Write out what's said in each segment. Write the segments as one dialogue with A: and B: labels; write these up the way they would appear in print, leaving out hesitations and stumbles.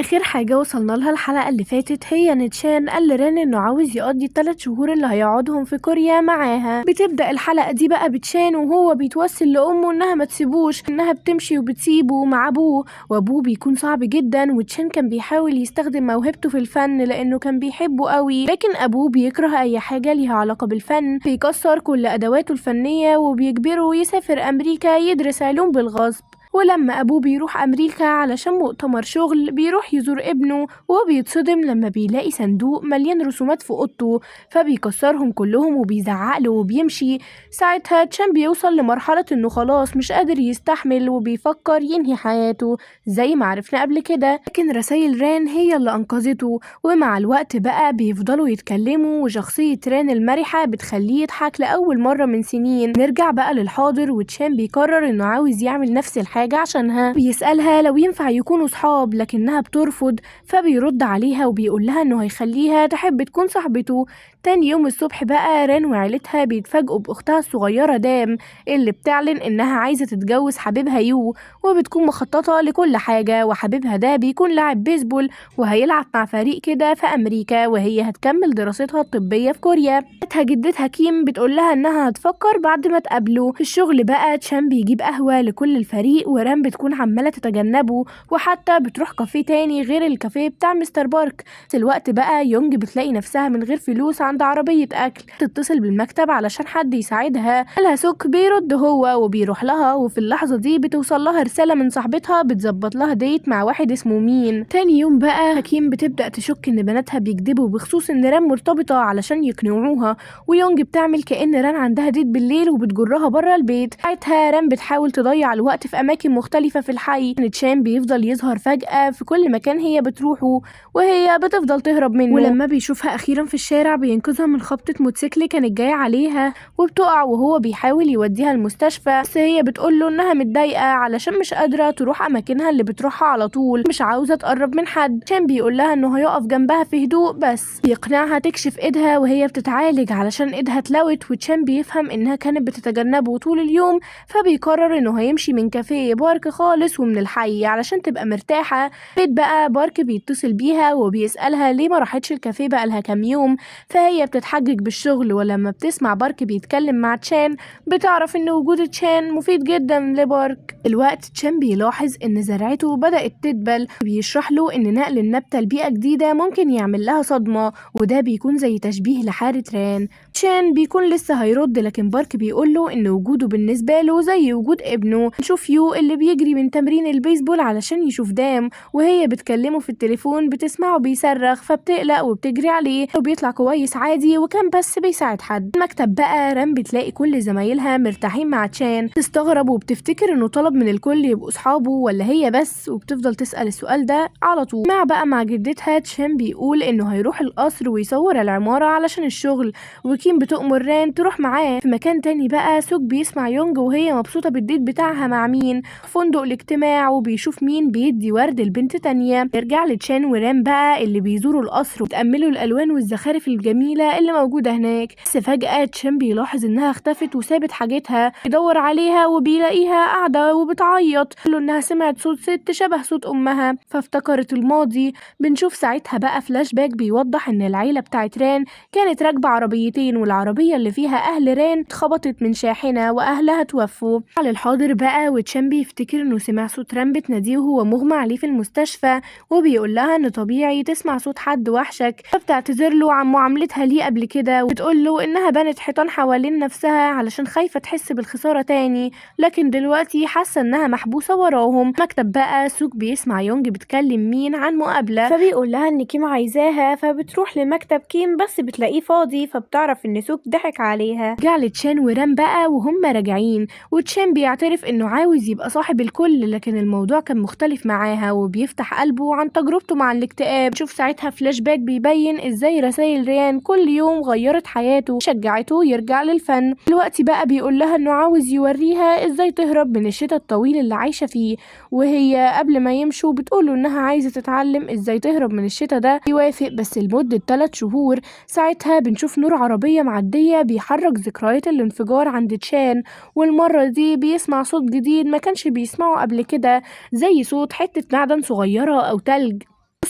A: اخر حاجة وصلنا لها الحلقة اللي فاتت هي ان تشان قال لران انه عاوز يقضي ال3 شهور اللي هيقعدهم في كوريا معاها. بتبدأ الحلقة دي بقى بتشان وهو بيتوسل لامه انها ما تسيبوش، انها بتمشي وبتسيبه مع ابوه، وابوه بيكون صعب جدا، وتشان كان بيحاول يستخدم موهبته في الفن لانه كان بيحبه قوي، لكن ابوه بيكره اي حاجة ليها علاقة بالفن، بيكسر كل ادواته الفنية وبيجبره يسافر امريكا يدرس علوم بالغصب. ولما أبوه بيروح أمريكا علشان مؤتمر شغل بيروح يزور ابنه، وبيتصدم لما بيلاقي صندوق مليان رسومات في أوضته، فبيكسرهم كلهم وبيزعق له وبيمشي. ساعتها تشان بيوصل لمرحلة إنه خلاص مش قادر يستحمل وبيفكر ينهي حياته زي ما عرفنا قبل كده، لكن رسائل ران هي اللي أنقذته. ومع الوقت بقى بيفضلوا يتكلموا، وشخصية ران المرحة بتخليه يضحك لأول مرة من سنين. نرجع بقى للحاضر، وتشان بيقرر إنه عاوز يعمل نفس الحاجة عشانها، بيسألها لو ينفع يكونوا صحاب لكنها بترفض، فبيرد عليها وبيقول لها انه هيخليها تحب تكون صاحبته. تاني يوم الصبح بقى ران وعيلتها بيتفاجئوا باختها الصغيرة دام اللي بتعلن انها عايزة تتجوز حبيبها يو، وبتكون مخططة لكل حاجة، وحبيبها ده بيكون لاعب بيسبول وهيلعب مع فريق كده في امريكا، وهي هتكمل دراستها الطبية في كوريا. جدتها كيم بتقول لها انها هتفكر بعد ما تقابله. في الشغل بقى تشان بيجيب قهوة لكل الفريق، وران بتكون عمالة تتجنبه، وحتى بتروح كافيه تاني غير الكافيه بتاع مستر بارك. في الوقت بقى يونج بتلاقي نفسها من غير فلوس عند عربية أكل، تتصل بالمكتب علشان حد يساعدها، قالها سوك بيرد هو وبيروح لها، وفي اللحظة دي بتوصل لها رسالة من صاحبتها بتظبط لها date مع واحد اسمه مين. تاني يوم بقى حكيم بتبدأ تشك إن بناتها بيكذبوا بخصوص إن ران مرتبطة علشان يقنعوها، ويونج بتعمل كأن ران عندها date بالليل وبتجرها بره البيت. ساعتها ران بتحاول تضيع الوقت في أماكن مختلفة في الحي. تشان بيفضل يظهر فجأة في كل مكان هي بتروحه، وهي بتفضل تهرب منه، ولما بيشوفها أخيرا في الشارع بينقذها من خبطة موتوسيكل كانت جاية عليها وبتقع، وهو بيحاول يوديها المستشفى، بس هي بتقوله إنها متضايقة علشان مش قادرة تروح أماكنها اللي بتروحها على طول، مش عاوزة تقرب من حد. تشان بيقول لها إنه هيقف جنبها في هدوء، بس بيقنعها تكشف إيدها وهي بتتعالج علشان إيدها اتلوت، وتشان بيفهم إنها كانت بتتجنبه طول اليوم، فبيقرر إنه هيمشي من كافيه بارك خالص ومن الحي علشان تبقى مرتاحة. بيت بقى بارك بيتصل بيها وبيسألها ليه ما راحتش الكافيه بقالها كام يوم، فهي بتتحجج بالشغل. ولما بتسمع بارك بيتكلم مع تشان بتعرف ان وجود تشان مفيد جدا لبارك. الوقت تشان بيلاحظ ان زرعته بدأت تدبل، بيشرح له ان نقل النبتة لبيئة جديدة ممكن يعمل لها صدمة، وده بيكون زي تشبيه لحالة ران. تشان بيكون لسه هيرد، لكن بارك بيقول له ان وجوده بالنسبة له زي وجود ابنه. نشوف يو اللي بيجري من تمرين البيسبول علشان يشوف دام، وهي بتكلمه في التليفون بتسمعه بيصرخ فبتقلق وبتجري عليه، وبيطلع كويس عادي وكان بس بيساعد حد. المكتب بقى ران بتلاقي كل زمايلها مرتاحين مع تشان، تستغرب وبتفتكر انه طلب من الكل يبقوا اصحابه ولا هي بس، وبتفضل تسأل السؤال ده على طول. مع جدتها تشان بيقول انه هيروح القصر ويصور العمارة علشان الشغل، وكيم بتأمر ران تروح معاه. في مكان تاني بقى سوك بيسمع يونج وهي مبسوطة بال date بتاعها مع مين في فندق الاجتماع، وبيشوف مين بيدي ورد لبنت تانية. يرجع لتشان وران بقى اللي بيزوروا القصر وتأملوا الألوان والزخارف الجميلة اللي موجودة هناك، بس فجأة تشان بيلاحظ انها اختفت وسابت حاجتها، يدور عليها وبيلاقيها قاعدة وبتعيط، له انها سمعت صوت ست شبه صوت امها فافتكرت الماضي. بنشوف ساعتها بقى فلاش باك بيوضح ان العيلة بتاعت ران كانت راكبة عربيتين، والعربية اللي فيها اهل ران اتخبطت من شاحنة واهلها توفوا. على الحاضر بقى وتشان بيفتكر انه سمع صوت ران بتناديه وهو مغمى عليه في المستشفى، وبيقول لها ان طبيعي تسمع صوت حد وحشك، فبتعتذر له عن معاملتها ليه قبل كده، وبتقول له انها بنت حيطان حوالين نفسها علشان خايفة تحس بالخسارة تاني، لكن دلوقتي حاسة انها محبوسة وراهم. مكتب بقى سوك بيسمع يونج بتكلم مين عن مقابلة، فبيقول لها ان كيم عايزاها، فبتروح لمكتب كيم بس بتلاقيه فاضي، فبتعرف ان سوك ضحك عليها. رجع لتشان وران بقى وهم راجعين، وتشان بيعترف انه عاوز يبقى صاحب الكل، لكن الموضوع كان مختلف معاها، وبيفتح قلبه عن تجربته مع الاكتئاب. شوف ساعتها فلاش باك بيبين ازاي رسائل ريان كل يوم غيرت حياته شجعته يرجع للفن. دلوقتي بقى بيقول لها انه عاوز يوريها ازاي تهرب من الشتاء الطويل اللي عايشة فيه، وهي قبل ما يمشوا بتقوله انها عايزة تتعلم ازاي تهرب من الشتاء ده. يوافق بس لمدة 3 شهور. ساعتها بنشوف نور عربية معدية بيحرك ذكريات الانفجار عند تشان، والمرة دي بيسمع صوت جديد ما كانش بيسمعه قبل كده، زي صوت حتة معدن صغيرة أو تلج.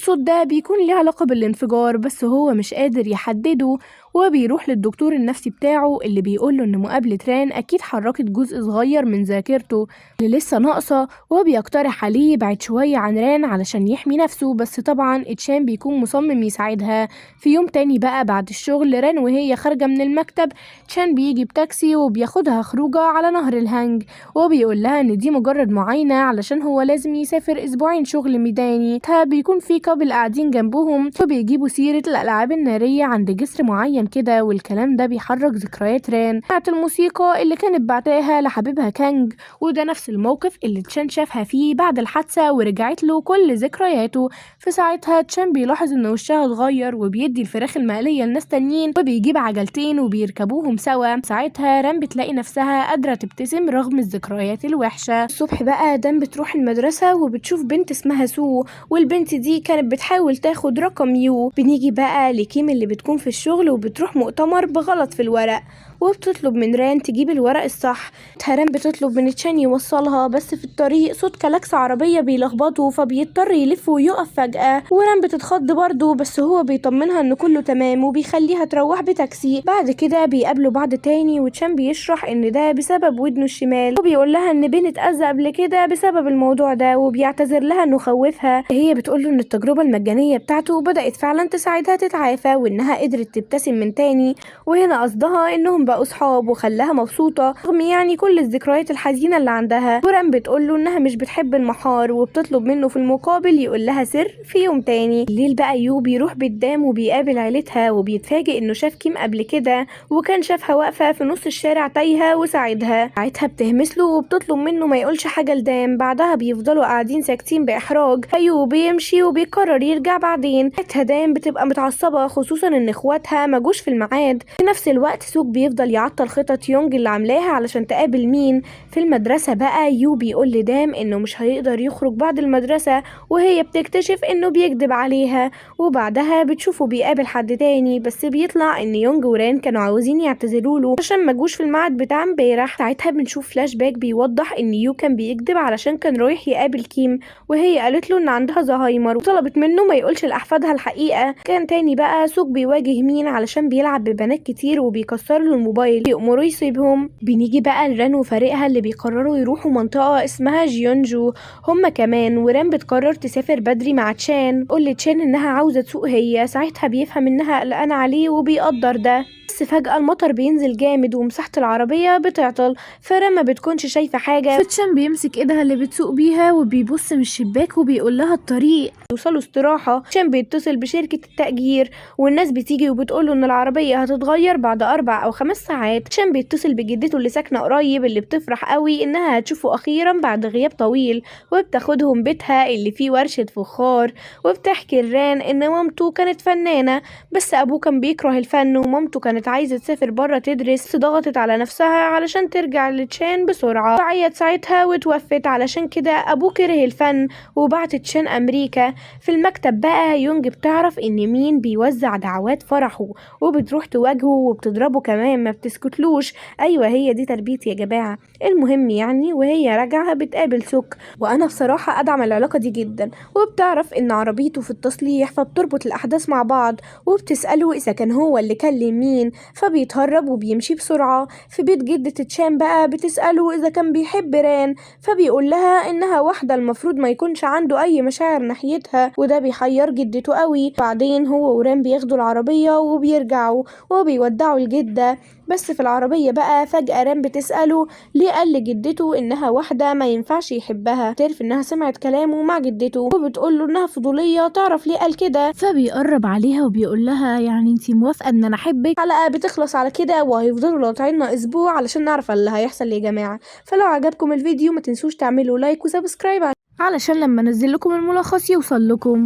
A: الصوت ده بيكون ليه علاقة بالانفجار بس هو مش قادر يحدده، وبيروح للدكتور النفسي بتاعه اللي بيقوله ان مقابلة ران اكيد حركت جزء صغير من ذاكرته اللي لسه ناقصة، وبيقترح عليه يبعد شوية عن ران علشان يحمي نفسه، بس طبعا تشان بيكون مصمم يساعدها. في يوم تاني بقى بعد الشغل ران وهي خارجة من المكتب تشان بيجي بتاكسي وبياخدها خروجة على نهر الهانج، وبيقول لها ان دي مجرد معاينة علشان هو لازم يسافر اسبوعين شغل ميداني. بيكون في couple قاعدين جنبهم وبيجيبوا سيرة الألعاب النارية عند جسر معين كده، والكلام ده بيحرك ذكريات ران بتاعت الموسيقى اللي كانت بعتاها لحبيبها كانج، وده نفس الموقف اللي تشان شافها فيه بعد الحادثة ورجعت له كل ذكرياته. في ساعتها تشان بيلاحظ ان وشها اتغير وبيدي الفراخ المقلية لناس تانيين وبيجيب عجلتين وبيركبوهم سوا. ساعتها ران بتلاقي نفسها قادرة تبتسم رغم الذكريات الوحشة. الصبح بقى دان بتروح المدرسة وبتشوف بنت اسمها سو، والبنت دي كانت بتحاول تاخد رقم يو. بنيجي بقى لكيم اللي بتكون في الشغل وبتروح مؤتمر بغلط في الورق، وبتطلب من ران تجيب الورق الصح. ران بتطلب من تشان يوصلها، بس في الطريق صوت كلاكس عربية بيلخبطه فبيضطر يلف ويقف فجأة، وران بتتخض برضه بس هو بيطمنها ان كله تمام وبيخليها تروح بتاكسي. بعد كده بيقابلوا بعض تاني وتشان بيشرح ان ده بسبب ودنه الشمال، وبيقول لها ان بين اتأذى قبل كده بسبب الموضوع ده، وبيعتذر لها انه خوفها. هي بتقول له ان التجربة المجانية بتاعته بدأت فعلا تساعدها تتعافى وانها قدرت تبتسم من تاني، وهنا قصدها انهم بقوا صحاب وخلاها مبسوطة رغم يعني كل الذكريات الحزينة اللي عندها. وران بتقول له انها مش بتحب المحار، وبتطلب منه في المقابل يقول لها سر في يوم تاني. الليل بقى يو بيروح بالدام وبيقابل عيلتها، وبيتفاجئ انه شاف كيم قبل كده وكان شافها واقفة في نص الشارع تايهة وساعدها. ساعتها بتهمس له وبتطلب منه ما يقولش حاجة لدام. بعدها بيفضلوا قاعدين ساكتين بإحراج. يو بيمشي وبيقرر يرجع بعدين. ساعتها دام بتبقى متعصبة خصوصا ان اخواتها ما جوش في الميعاد. في نفس الوقت سوك بيفضل يعطل خطط يونج اللي عاملاها علشان تقابل مين. في المدرسة بقى يو بيقول لدام انه مش هيقدر يخرج بعد المدرسة، وهي بتكتشف انه بيكذب عليها، وبعدها بتشوفه بيقابل حد تاني، بس بيطلع ان يونج وران كانوا عاوزين يعتذروا له عشان ما جوش في الميعاد بتاع امبارح. ساعتها بنشوف فلاش باك بيوضح ان يو كان بيكذب علشان كان رايح يقابل كيم، وهي قالت له ان عندها زهايمر وطلبت منه ما يقولش لاحفادها الحقيقة. كان تاني بقى سوك بيواجه مين علشان بيلعب ببنات كتير وبيكسر له الموبايل بيأمره يسيبهم. بنيجي بقى لران وفريقها اللي بيقرروا يروحوا منطقة اسمها جيونجو هما كمان، وران بتقرر تسافر بدري مع تشان. تقول لتشان انها عاوزة تسوق هي، ساعتها بيفهم انها قلقانة عليه وبيقدر ده. بس فجأة المطر بينزل جامد ومساحة العربية بتعطل، فران ما بتكونش شايفة حاجة. فتشان بيمسك ايدها اللي بتسوق بيها وبيبص من الشباك وبيقول لها الطريق. يوصلوا استراحة. تشان بيتصل بشركة التأجير والناس بتيجي وبتقوله ان العربية هتتغير بعد 4 أو 5 ساعات. تشان بيتصل بجدته اللي ساكنة قريب اللي بتفرح قوي انها هتشوفه اخيرا بعد غياب طويل، وبتاخدهم بيتها اللي فيه ورشة فخار، وبتحكي لران ان مامته كانت فنانة بس ابوه كان بيكره الفن، ومامته كانت عايزة تسافر بره تدرس، ضغطت على نفسها علشان ترجع لتشان بسرعة. عيت ساعتها وتوفت، علشان كده ابوه كره الفن وبعت تشان امريكا. في المكتب بقى يونج بتعرف ان مين بيوزع دعوات فرحه، وبتروح تواجهه وبتضربه كمان ما بتسكتلوش. ايوه هي دي تربيتي يا جماعه. المهم يعني وهي راجعه بتقابل سوك، وانا بصراحه ادعم العلاقه دي جدا، وبتعرف ان عربيته في التصليح فبتربط الاحداث مع بعض، وبتساله اذا كان هو اللي كلم مين، فبيتهرب وبيمشي بسرعه. في بيت جدة تشان بقى بتساله اذا كان بيحب ران، فبيقول لها انها واحده المفروض ما يكونش عنده اي مشاعر ناحيتها، وده بيحير جدته قوي. بعدين هو وران بياخدوا العربيه وبيرجعوا وبيودعوا الجده. بس في العربية بقى فجأة ران بتسأله ليه قال لجدته إنها واحدة ما ينفعش يحبها، تعرف إنها سمعت كلامه مع جدته، وبتقول له إنها فضولية تعرف ليه قال كده. فبيقرب عليها وبيقول لها يعني انتي موافقة إن أنا أحبك؟ الحلقة بتخلص على كده، وهيفضلوا لاطعيننا أسبوع علشان نعرف اللي هيحصل يا جماعة. فلو عجبكم الفيديو ما تنسوش تعملوا like و subscribe علشان لما انزل لكم الملخص يوصل لكم.